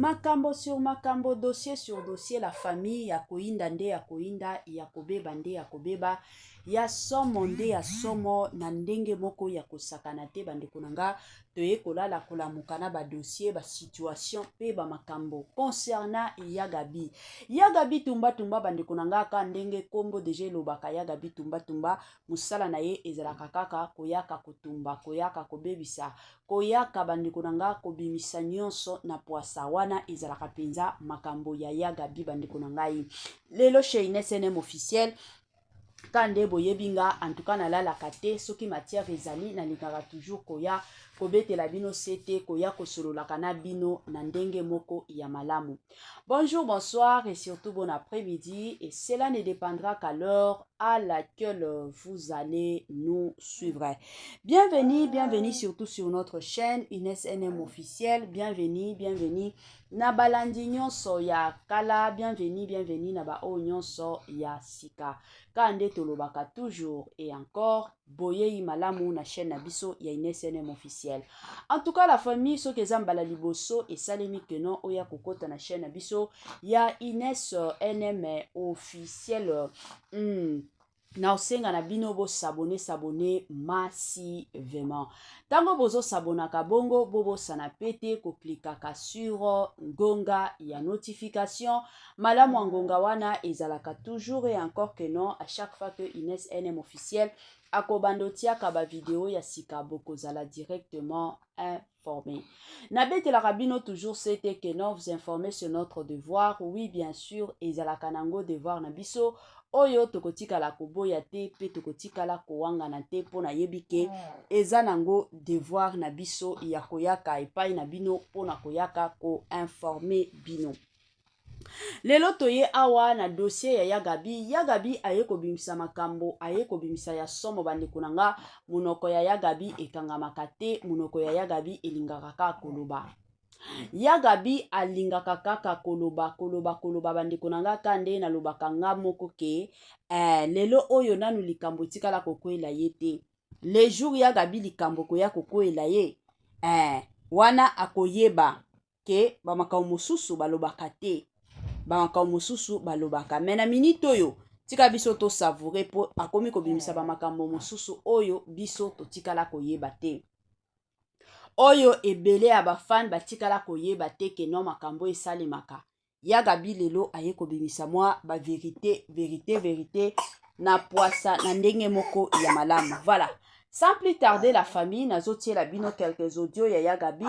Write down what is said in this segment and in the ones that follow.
Makambo sur makambo, dossier sur dossier, la famille ya koyinda nde ya koyinda, ya kobeba nde ya kobeba, ya somo nde ya somo na ndenge moko ya kosakana te. Bandeko na nga, toye kolala kolamuka na ba dossier, ba situation pe ba makambo concernant ya Gaby. Ya Gaby Tumba Tumba, bandeko na nga, ka ndenge kombo deja elobaka, ya Gaby Tumba Tumba, mosala na ye ezalaka kaka koyaka kotumba, koyaka kobebisa, koyaka, bandeko na nga, kobimisa nyonso na pwasa. Wana ezalaka mpenza makambo ya ya Gaby. Bandeko na ngai, lelo chez Ines NM officiel, ka nde boyebi nga, en tout cas nalalaka te. Soki matière ezali, nalingaka toujours koya kobetela bino sete, koya kosololaka na bino na ndenge moko ya malamu. Bonjour, bonsoir et surtout bon après-midi, et cela ne dépendra qu'à l'heure à laquelle vous allez nous suivre. Bienvenue, bienvenue surtout sur notre chaîne Ines NM officiel. Bienvenue, bienvenue na balandi nyonso ya kala, bienvenue, bienvenue na baoyo nyonso ya sika. Ka nde tolobaka toujours et encore, boyei malamu na chaîne na biso ya Ines NM officiel. En tout cas la famille, soki eza mbala liboso esalemi keno oya kokota na chaîne na biso ya Ines NM officiel, na osenga na bino bosabone, s'abonner massivement. Ntango bozosabonaka bongo, bobosana pe te koklikaka sur ngonga ya notification. Malamu ya ngonga wana ezalaka toujours et encore que non, à chaque fois que Ines NM officiel akobanda otiaka bavideo ya sika, bokozala directement informé. Nabetelaka bino toujours c'était que non, vous informer, c'est notre devoir. Oui, bien sûr, ezalaka nango devoir na biso oyo tokotikala koboya te mpe tokotikala kowangana te, mpo nayebi ke eza nango devoir na biso ya koyaka epai na bino mpona koyaka koinformer bino. Lelo toye awa na dossier ya ya Gaby. Ya Gaby aye kobimisa makambo, aye kobimisa ya somo. Bandeko na nga, monoko ya ya Gaby ekangamaka te, monoko ya ya Gaby elingaka kaka koloba. Ya Gaby alingaka kaka koloba, koloba, koloba. Bandeko na nga, ka nde nalobaka nga moko ke lelo oyo nanu likambo etikala kokwela ye te. Le jour ya Gaby likambo koya kokwela ye, wana akoyeba ke bamakambo mosusu balobaka te, bamakambo mosusu balobaka. Me na minute oyo, tika biso tosavourer, mpo akomi kobimisa bamakambo mosusu oyo biso totikala koyeba te, oyo ebele ya bafans batikala koyeba te ke no makambo esalemaka. Ya Gaby lelo aye kobimisa mwa bavérité, vérité, vérité na pwasa na ndenge moko ya malamu. Voilà, sans plus tarder la famille, nazotiela bino quelques audio ya ya Gaby.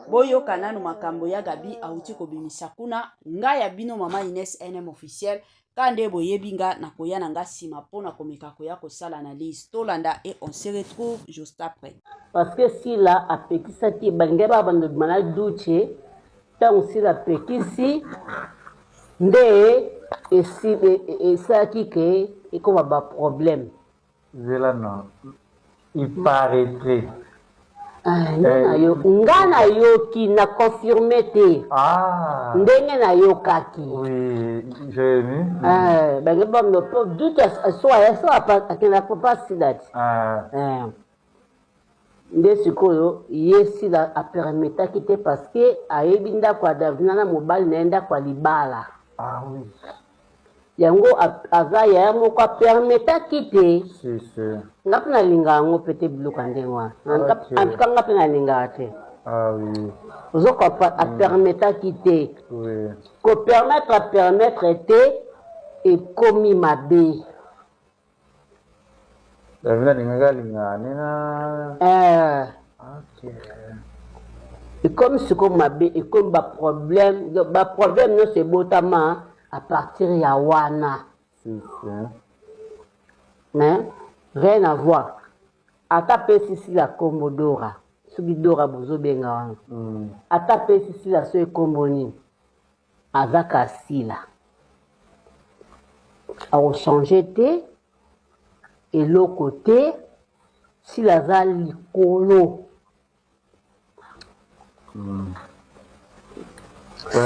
Boyoka nanu makambo ya Gaby awuti kobimisa kuna. Ngai ya bino mama Ines NM officiel, ka nde boyebi nga, nakoya na nga nsima mpona komeka koya kosala analyse. Tolanda et on se retrouve juste après. Parce que Sila apekisaki, balingai babanda bima na Duce. Ntango Sila apekisi nde esalaki ke ekoma baproblème. Zela, non, il paraîtrait. Nga nayoki, na confirme te. Ah. Ndenge nayokaki. Oui, Jérémy. Bange bamno po dutu so so akendaka pa Sila ti. Ah. Nde sikoyo ye Sila apermetaki te, parce que ayebi ndako ya Davina na mobali na ye, ndako ya libala. Ah oui. Yango aza yaya moko apermetaki te. Si, si. Nga mpe nalingaka yango mpe te, biloko ya ndenge wana. En tout cas nga mpe nalingaka te. Ah oui. Ozo comprendre, apermetaki te. Oui. Kopermettre, apermettre te, ekomi mabe. Davina alingaki alingaka ne na. Ok. Ekomi sikoyo mabe, ekomi baproblème, baproblème nyonso ebotama à partir ya wana. Si, si. Mais rien à voir, ata pesi Sila kombo Dora, soki Dora bozobenga wana, ata pesi Sila so ekombo nini, aza ka Sila, akochange te eloko te. Sila aza likolo.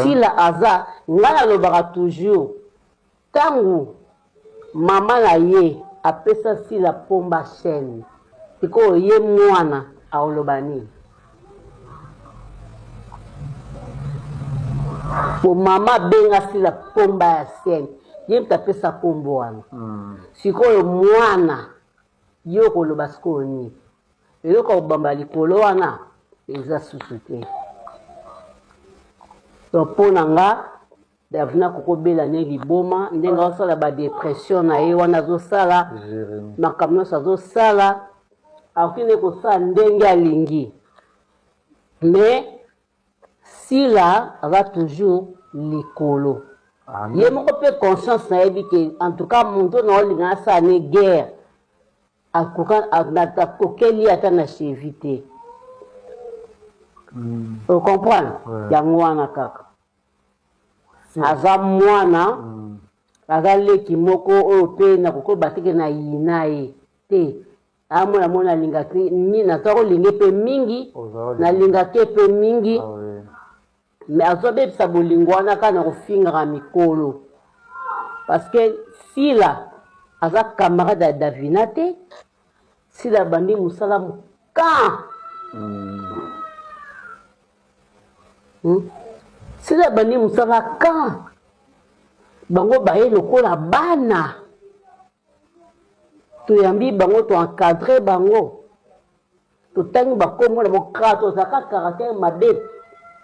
Sila aza, ngai nalobaka toujours, ntango mama na ye apesa Sila pomba chaîne, sikoyo ye mwana akoloba nini? Po mama abenga Sila pomba ya scène, ye moto apesa kombo wana. Sikoyo mwana yo okoloba sikoyo nini? Eloko ya kobamba likolo wana eza susu te. Donc mpo na nga Davina akoki kobela ne liboma ndenge azosala ba depression na ye wana azosala makambo nyonso azosala, akoki nde kosala ndenge alingi mais Sila aza toujours likolo. Ye moko pe conscience nayebi ke en tout cas moto na olinga asala ne guerre akoka akokeli ata na cheville te. O comprendre? Yango wana kaka. Aza mwana, aza leki moko oyo pe nakoki koloba te ke nayina ye te. Amona mona alingaki mi naza kolinge pe mingi nalingaki ye pe mingi ah, mais azobebisa bolingo wana kaka na kofingaka mikolo parce que Sila aza camarade ya Davina te. Sila abandi mosala moka Sila abandi mosala kan bango baye lokola bana Toyambi bango, to encadrer bango, totangi ba kombo na bango, kaka tozalaka caractère mabe,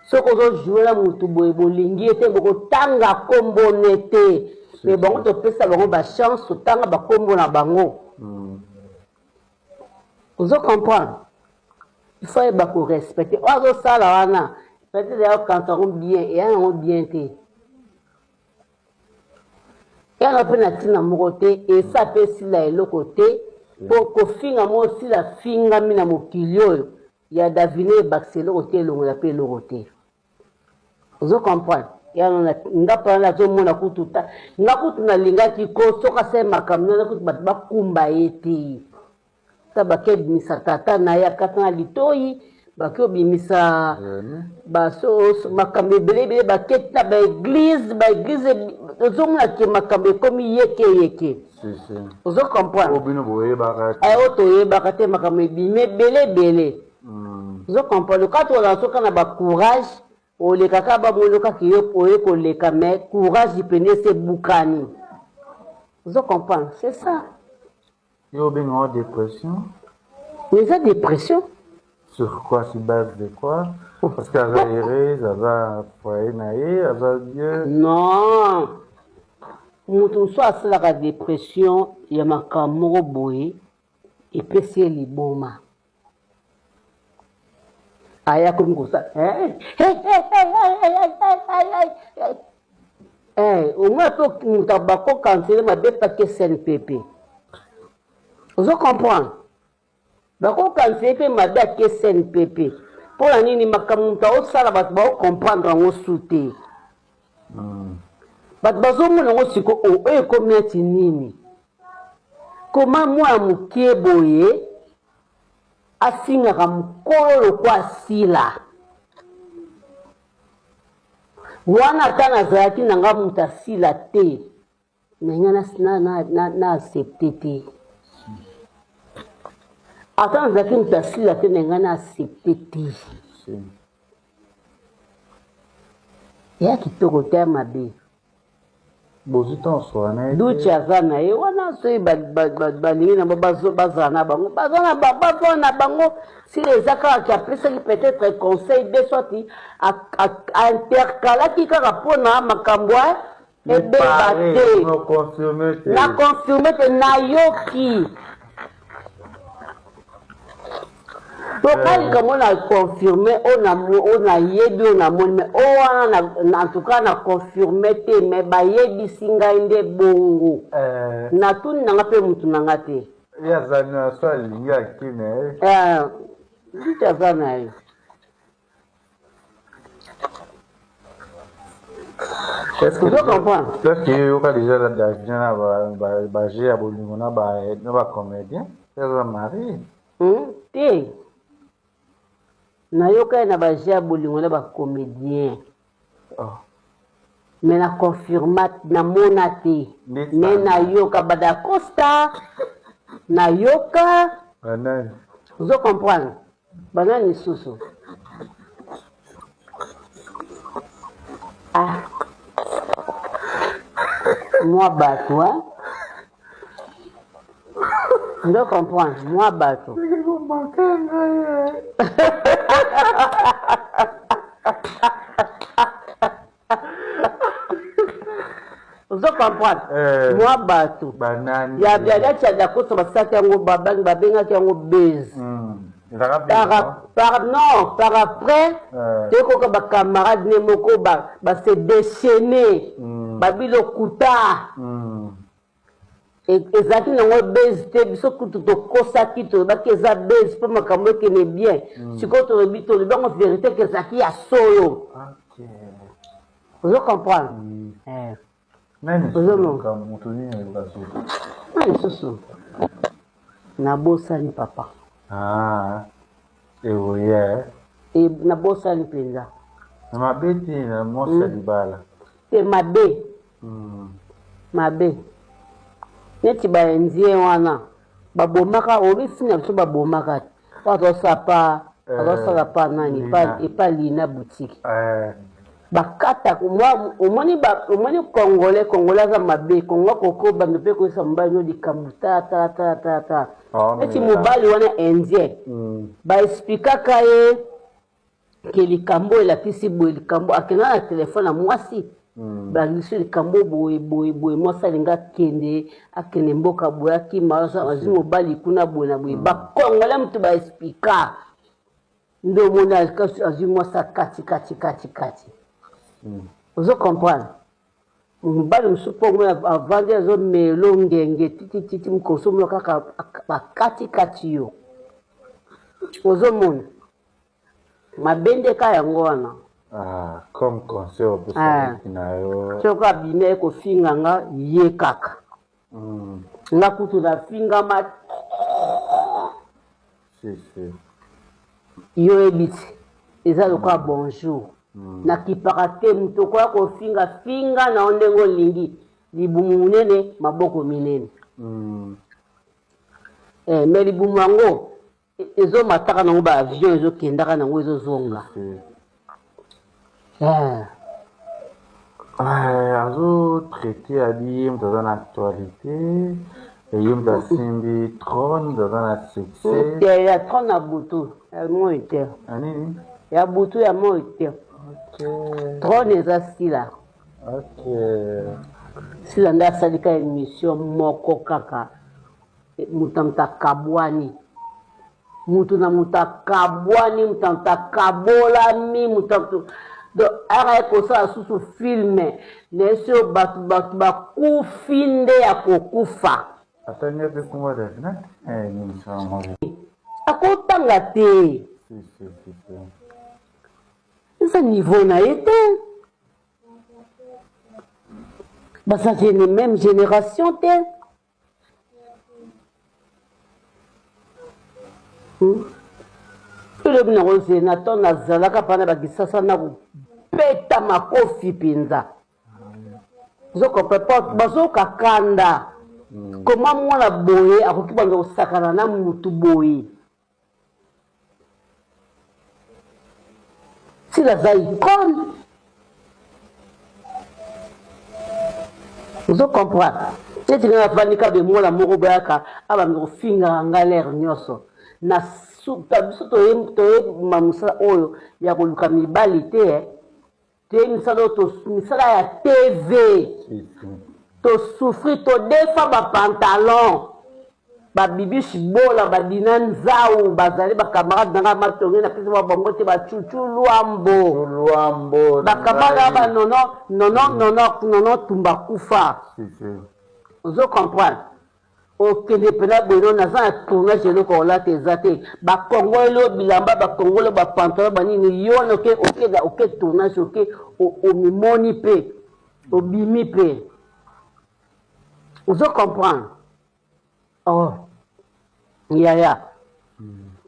soki ozo jouer na mutu boye bolingi ye te, bokotanga kombo ne te, mais bango topesa bango ba chance, totanga ba kombo na bango. Ozo comprendre? Il faut ayeba ko respecter. Oyo azosala wana, peut-être ayokanisa yango bien, eya nango bien te. Yanga pe na tina moko te esa pe sila eloko te po kofinga moko sila afingami na mokili oyo ya davina ebakisa eloko te elongola pe eloko te ozo comprendre yanga nga pana nazomona kutu ta nga kutu nalingaki ko soki asali makambo nana kutu bato bakumba ye te Ta bake bimisa tata na ye akata na litoyi, bake obimisa ba so makambo ebele ebele bake na ba eglise, ba eglise ozomona ke makambo ekomi yeke yeke. Ozo comprendre? Oyo bino boyebaka te. Eh, oyo toyebaka te makambo ebimi ebele ebele. Ozo comprendre? Kaka tozala soka na ba courage oleka kaka bamoni kaka yo oye koleka mais courage pene esi ebukani. Ozo comprendre? C'est ça. Yo obenga yango depression? Mais eza depression. Sur quoi? Sur base de quoi? Parce que aza heureuse, aza foyer na ye, aza bien. Non. Moto mosusu asalaka depression ya makambo moko boye epesi ye liboma. Aya komi kosala eh, omona mpe moto bakokansele mabe pake CNPP ozo comprendre bakokansele mpe mabe ake CNPP mpo na nini makambo moto aosala bato baocomprendre yango su te bato bazomona yango siko oyo ekomi neti nini koma mwana moke boye Afingaka mukolo lokwa sila wana ata nazalaki na nga mutu asila te me nga na, na, na, na accepte te ata nazalaki mutu asila te me nga na accepte te ya kitoko te ya mabe Bozwi temps osola na ye te. Dutshe aza na ye wana soki balingi na bango bazala na bango baza na bavanda na bango sila eza kaka ke apesaki peut-être conseil de soit a intercalaki kaka mpona makambo ebeba te na confirme te nayoki Toka likambo na confirme oyo nayebi oyo namoni mais oyo wana en tout cas na confirme te mais bayebisi ngai nde bongo eh. Natuni na nga mpe mutu na nga te. Ye aza na so alingi ake na ye. Eh, Lutu aza na ye. Est-ce que est-ce que yoka déjà la Davina na ba ba ba jeu ya bolingo na ba na ba comédien aza mari Te nayoka ye na ba jeu ya bolingo na ba comédien oh. Mais na confirma namona te mais nayoka ba Dacosta nayoka banani ozo comprendre banani lisusu ah. Mwa bato hein? Ndo comprendre mwa bato. Ozo comprendre Eh. mwa bato Banani ya bialati ya dakosa basalaki yango babengaki yango base. Ezalaka Par, bien. par, non, par après, Eh. toyokoka bacamarade ne moko base déchaîné, babilokuta. Ezalaki nango base te. Biso kutu tokosaki, tolobaki eza base mpo makambo ekende bien. Sikoyo tolobi, tolobi yango vérité ke ezalaki ya solo. Ozo comprendre? Eh. Nani? Ozomona. Moto nini ayoka susu? Na lisusu nabosani, papa. Ah, eoye. E, nabosani mpenza. Na mabe te na mwasi ya libala. Te, mabe. Mabe neti baindien wana babomaka obisi na biso, babomaka te po azosala pa Eh, azosala pa nani Lina. epa Lina boutique. Eh, Bakata omoni omoni Congolais aza mabe. Kongo koko bando mpe koyesa mobali no likambo, tala tala tala tala tala. Oh, neti mais- mobali wana indien, baexplikaka ye ke likambo elakisi boye, likambo akenda na telefone ya mwasi, balakisi likambo boye boye boye, mwasi alingi akende mboka boye, akima, azwi mobali kuna boye na boye. Bakongole moto baexplika nde omoni azwi mwasi akati kati kati kati. Ozo comprendre? Mobali mosusu mpo omoni avandi, azomelo ngenge titititi, mokoso omona kaka bakati kati yo, ozomona mabe nde ka yango wana. Ah, comme conseil Ah. opesaki na yo. Soki abimi aye kofinga nga, ye kaka. Nga kutu nafingama. Si si. Yo oyebi ti eza lokola bonjour. Nakipaka te. Moto okoya kofinga, finga na yo ndenge olingi, libumu monene, maboko minene. Eh, mais libumu yango ezomataka nango baavion, ezokendaka nango, ezozonga. Si. Eh. Ah, azotraite abi ye moto aza na actualité, ye moto asimbi trône, moto aza na succès. Te, ya trône ya butu ya moi te. Anini? Ya butu ya moi te. Trône eza Sila. Sila nde asalika émission moko kaka, moto na moto akabwani, moto na moto akabwani, moto na moto akabolami, moto na moto. Donc aka ye kosala susu film na ye so bato bakufi nde ya kokufa. Atangi mpe kombo Davina te, émission yango. Akotanga te. Si si si si. Eza niveau na ye te, baza même génération te. Elobi nango zena to nazalaka mpana bakisasa na kobeta makofi mpenza. Ozokomprendre? Bazoyoka kanda. Koma mwana boye akoki banza kosakana na mutu boye? Sila aza icône, ozo comprendre? Neti ngai navandi kaka mwana moko boyaka abanda kofingaka ngai lere nyonso na suka. Biso toyeba mosala oyo ya koluka mibali te, eh. Toyebi misala oyo, misala ya TV. Si si. Tosouffrir, todefa bapantalon, babibishi bola, badina nzau, bazali bacamarade na ngai matonge, napesi ba bango te, bacucu lwambo. Lwambo. Bacamarade na banono nono nono nono tumba kufa. Si si. Ozo comprendre? Okende mpena boye, naza na tournage, eloko olata eza te, bakongoli oyo bilamba, bakongoli bapantalon, banini, yo wana oke oke tournage, oke omimoni mpe obimi mpe. Ozo comprendre? Oh yaya,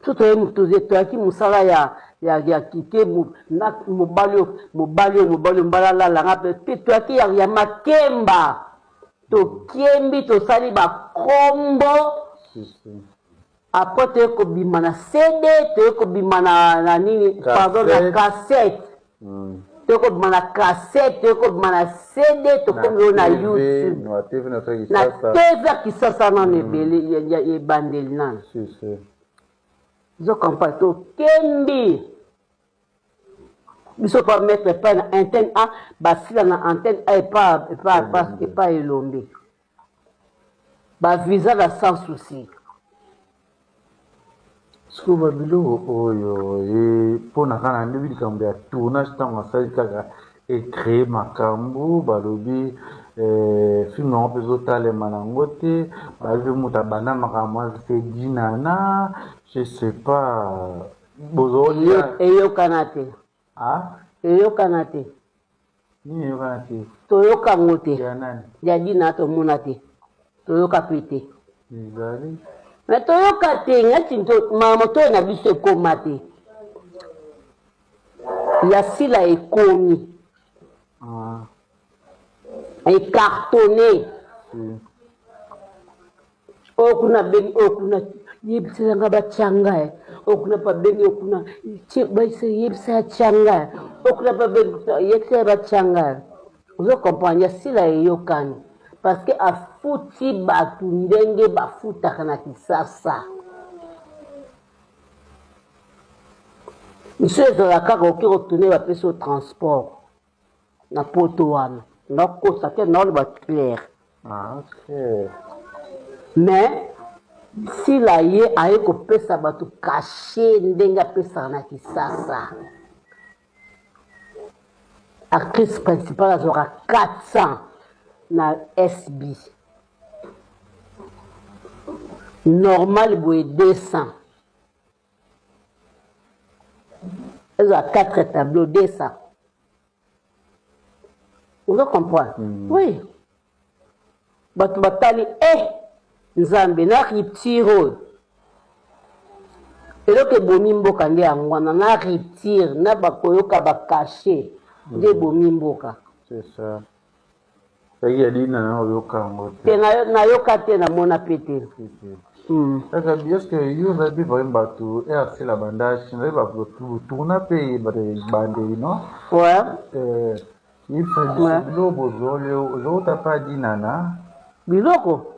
so toyaki mosala ya kike na mobali oyo, mobali oyo, mobali oyo mbala alalanga mpe te. Toyaki ya makemba, tokembi, tosali bakombo. Si si. Après toye kobima na CD, toye kobima na nini, pardon, na cassette. Toyekobima na cassette, toyekobima na CD, tokomi oyo na YouTube, na TV na TV ya Kisasa nano ebele ebandeli nano. Ozo comprendre? Tokembi biso pa maître epai na antenne A, basila na antenne A epa epa epa Elombe, bavisa na sans souci. Sikoyo babiloko oyo mpona kaka na ndebi likambo ya tournage, ntango asali kaka ecree makambo, balobi film yango mpe ezotalema nango te, balobi moto abanda makambo se Dinana, je sais pas, bozolia. Eyokana te. Eyokana te. Nini eyokana te? Toyoka yango te. Ya nani? Ya Dina tomona te, toyoka mpe te. Ezali me toyoka te ngati mamoto na biso ekoma te, ya Sila ekomi ecartonné. Oyo kuna abengi, oyo kuna yebiselanga batyanga, oyo kuna babengi, oyo kuna yebisa ya tyanga, oyo kuna babengi yebisa ya batyanga. Ozo comprendre? Ya Sila eyokani parce que afuti bato ndenge bafutaka na Kisasa. Biso ezala kaka oke kotourne, bapesi yo transport na poto wana, nakosa te, naoloba clair. Mais Sila ye aye kopesa bato cachet ndenge apesaka na Kisasa. Actrice principale azwaka 400 na SB, normal boye 200, ezwa 4 tableau 200. Ozo comprendre? Oui, bato batali e Nzambe na rupture oyo, eloko ebomi mboka nde yango wana, na rupture na bakoyoka bacachet nde ebomi mboka. C'est ça. Soki ya Dina na oyoka yango te? Nayoka te, namona mpe te. Kaka est-ce yo ozali vraiment bato RC la bandage nazali batourna mpe bato ebandeli, non? Ouais. Yebisa biso biloko bozoli ozouta pa Dinana. Biloko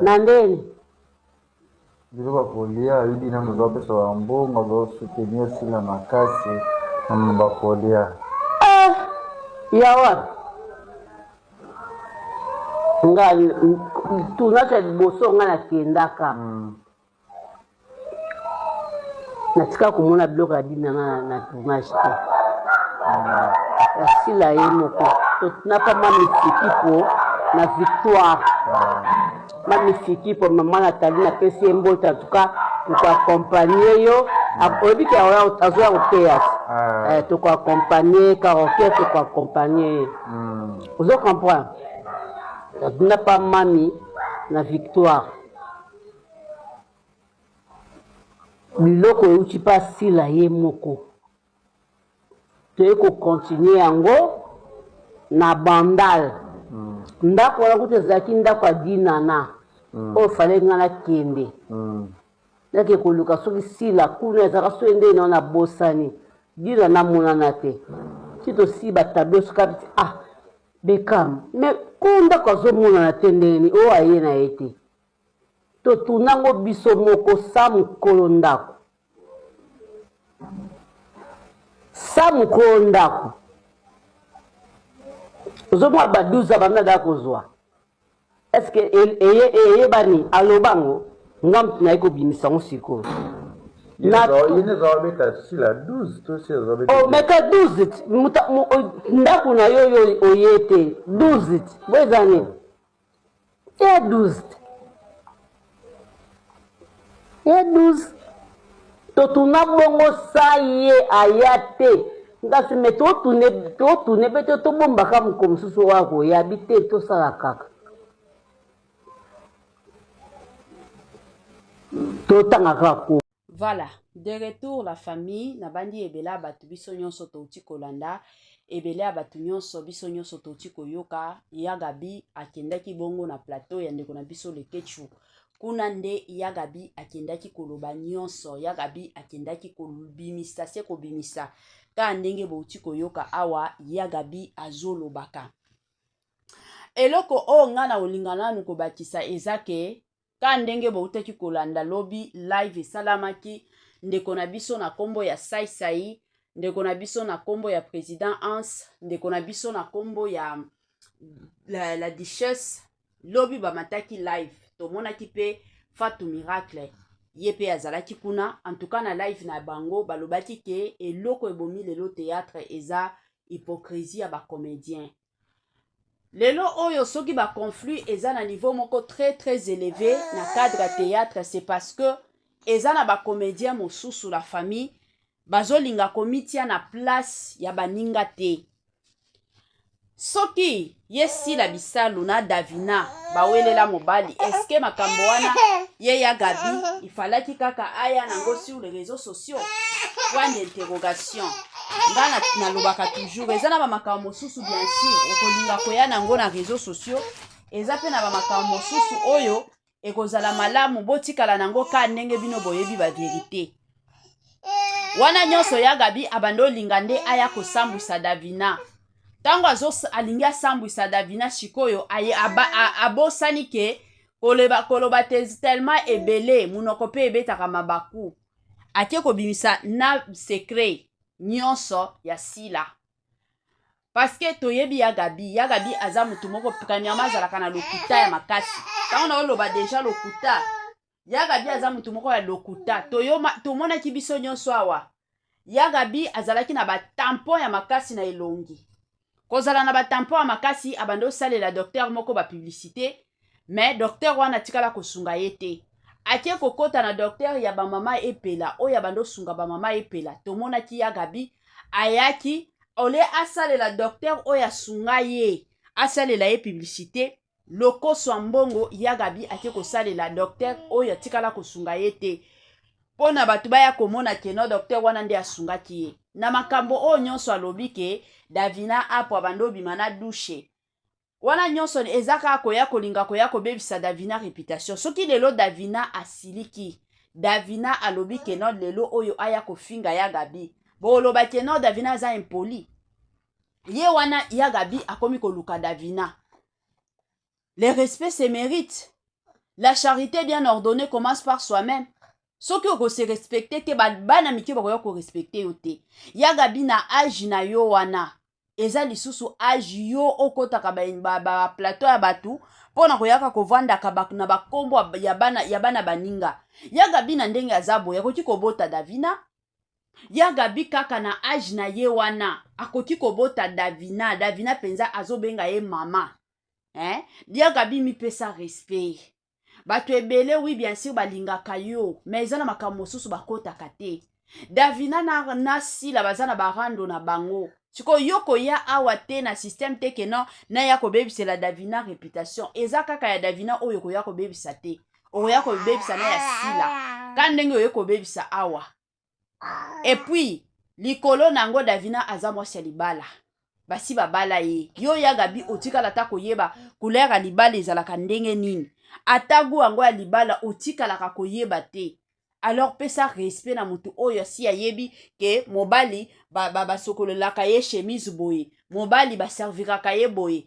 na ndeni? Biloko ya kolia, oyebi nano ozapesa bambongo, azosoutenir Sila makasi na bakolia. Ya wapi? Nga tournage ya liboso nga nakendaka, natika komona biloko ya Dina na tournage te. Asila ye moko, totunaka Mami Fikipo na Victoire. Mami Fikipo, mama Nathalie, napesi ye mbote. En tout cas tokoaccompagne yo, oyebi ke azoya koteya te, tokoaccompagne karaoke, tokoaccompagne ye. Ozo comprendre? Totuna pa Mami na Victoire, biloko euti mpe asila ye moko, toye kocontinue yango na Bandal. Ndako wana kuta ezalaki ndako ya Dinana oyo fale nga nakende, nake koluka soki Sila kuna ezalaka, soki ndenge nao nabosani. Dina namonana te ti tosili batableau, soki abiti ah Bekam, mais ko ndako azomonana te, ndenge nini oyo aye na ye te? Totuna yango biso moko sa mokolo ndako, sa mokolo ndako ozomona baduza banda da kozwa. Est-ce eyebani alobango? Nga mutu naye kobimisa yango sikoyo. Omeka 12 ndako na yo oyo oye te, 12 bo eza nini? Ya 12, ya 12, totuna bongo sa ye aya te. Kasi me totune, totune mpe te, tobombaka moko mosusu oyo akoyabi te, tosala kaka totanga kaka ko. Voilà, de retour la famille. Nabandi ebele ya bato biso nyonso touti kolanda, ebele ya bato nyonso biso nyonso touti koyoka. Ya Gabi akendaki bongo na plateau ya ndeko na biso Lekechu. Kuna nde ya Gabi akendaki koloba nyonso, ya Gabi akendaki kobimisa se kobimisa. Kaka ndenge bouti koyoka awa ya Gabi azolobaka. Eloko oyo ngai na kolinga nanu kobakisa eza ke ka ndenge boutaki kolanda lobi live esalamaki, ndeko na biso na kombo ya Saisai, ndeko na biso na kombo ya President Hans, ndeko na biso na kombo ya la Duchesse, lobi bamataki live, tomonaki mpe Fatou Miracle ye mpe azalaki kuna. En tout cas, na live na bango balobaki ke eloko ebomi lelo théâtre eza hypocrisie ya bacomédien. Lelo oyo, soki baconflit eza na niveau moko très très élevé na cadre ya théâtre, c'est parce que eza na bacomédien mosusu, la famille, bazolinga komitia na place ya baninga te. Soki ye Sila Bisalu na Davina bawelela mobali, eske makambo wana ye ya Gabi ifalaki kaka aya nango sur les réseaux sociaux? Point d'interrogation. Nga nalobaka toujours, eza na bamakambo mosusu, bien sûr, okolinga koya nango na réseaux sociaux, eza mpe na bamakambo mosusu oyo ekozala malamu botikala nango ka ndenge bino boyebi bavérité wana nyonso. Ya Gabi abandi olinga nde aya kosambwisa Davina. Ntango alingi asambwisa Davina, sikoyo abosani ke koloba te tellement ebele, monoko mpe ebetaka mabaku, ake kobimisa na secret nyonso ya Sila. Parce que toyebi ya Gabi. Ya Gabi aza motu moko, premièrement, azalaka na lokuta ya makasi. Ntango na oloba déjà lokuta, ya Gabi aza motu moko ya lokuta. Tomonaki biso nyonso awa, ya Gabi azalaki na batampon ya makasi na elongi. Kozala na batampon ya makasi, abandi osalela docteur moko bapublicité, mais docteur wana atikala kosunga ye te. Ake kokɔta na docteur ya bamama Epela oyo abandi osunga bamama Epela. Tomonaki ya Gabi ayaki ole asalela docteur oyo asunga ye, asalela ye publicité. Lokoso ya mbongo, ya Gabi ake kosalela docteur oyo atikala kosunga ye te, mpo na bato baya komona ke no, docteur wana nde asungaki ye. Na makambo oyo nyonso alobi ke Davina apo abandi obima na douche wana nyonso, eza kaka koya kolinga koya kobebisa Davina réputation. Soki lelo Davina asiliki, Davina alobi ke no, lelo oyo aya kofinga ya Gabi, boloba ke no, Davina aza impoli. Ye wana ya Gabi akomi koluka Davina. Le respect se mérite. La charité bien ordonnée commence par soi-même. Soki okose respecter te, bana mike bakoya korespecter yo te. Ya Gabi, na âge na yo wana, eza lisusu âge yo okɔtaka baplateau ya bato mpo na koyaka kovandaka na bakombo ya bana baninga. Ya Gabi, na ndenge aza boye, akoki kobota Davina. Ya Gabi, kaka na âge na ye wana, akoki kobota Davina. Davina mpenza azobenga ye mama, eh? Ya Gabi, mipesa respect. Bato ebele, oui, bien sûr, balingaka yo, mais eza na makambo mosusu bakotaka te. Davina na Sila baza na barando na bango. Sikoyo yo koya awa te na système te ke non, naya kobebisela Davina réputation. Eza kaka ya Davina oyo koya kobebisa te, okoya kobebisa na ya Sila ka ndenge oye kobebisa awa. Et puis likolo na yango, Davina aza mwasi ya libala, basi babala ye. Yo ya Gabi, otikala ata koyeba couleur ya libala ezalaka ndenge nini, ata goût yango ya libala otikalaka koyeba te. Alors pesa respect na motu oyo asi ayebi ke mobali basokolelaka ba ye chemise boye, mobali baserviraka ye boye.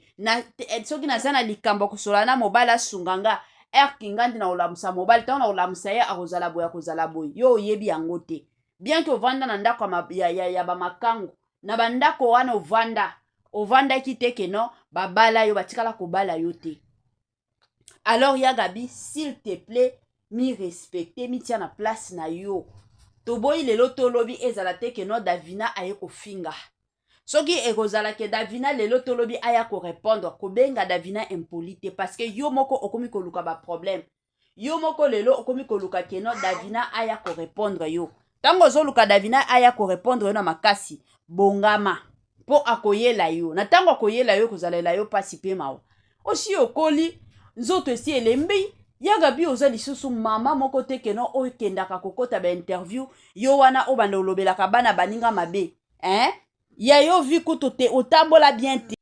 Soki naza na likambo ya kosola na mobali, asunga nga ere kinga nde na kolamusa mobali. Ntango na kolamusa ye, akozala boye, akozala boye. Yo oyebi yango te, bien ke ovanda na ndako ya bamakangu. Na bandako wana ovanda, ovandaki te ke non, babala yo, batikala kobala yo te. Alors ya Gabi, s'il te plaît, mi respecte, mitia na place na yo. Toboyi lelo tolobi ezala te ke no, Davina aye kofinga. Soki ekozala ke Davina lelo tolobi aya korépondre, kobenga Davina impoli te, parce que yo moko okomi koluka baproblème. Yo moko lelo okomi koluka ke no, Davina aya korépondre yo. Ntango ozoluka Davina aya korépondre yo na makasi, bongama mpo akoyela yo. Na ntango akoyela yo, ekozalela yo mpasi mpe mawa. Osi okoli, nzoto esi elembi. Ya Gabi, oza lisusu mama moko te ke no, okendaka kokɔta bainterview yo wana obanda olobelaka bana baninga mabe, hein? Ya yo vi kutu te, otambola bien te.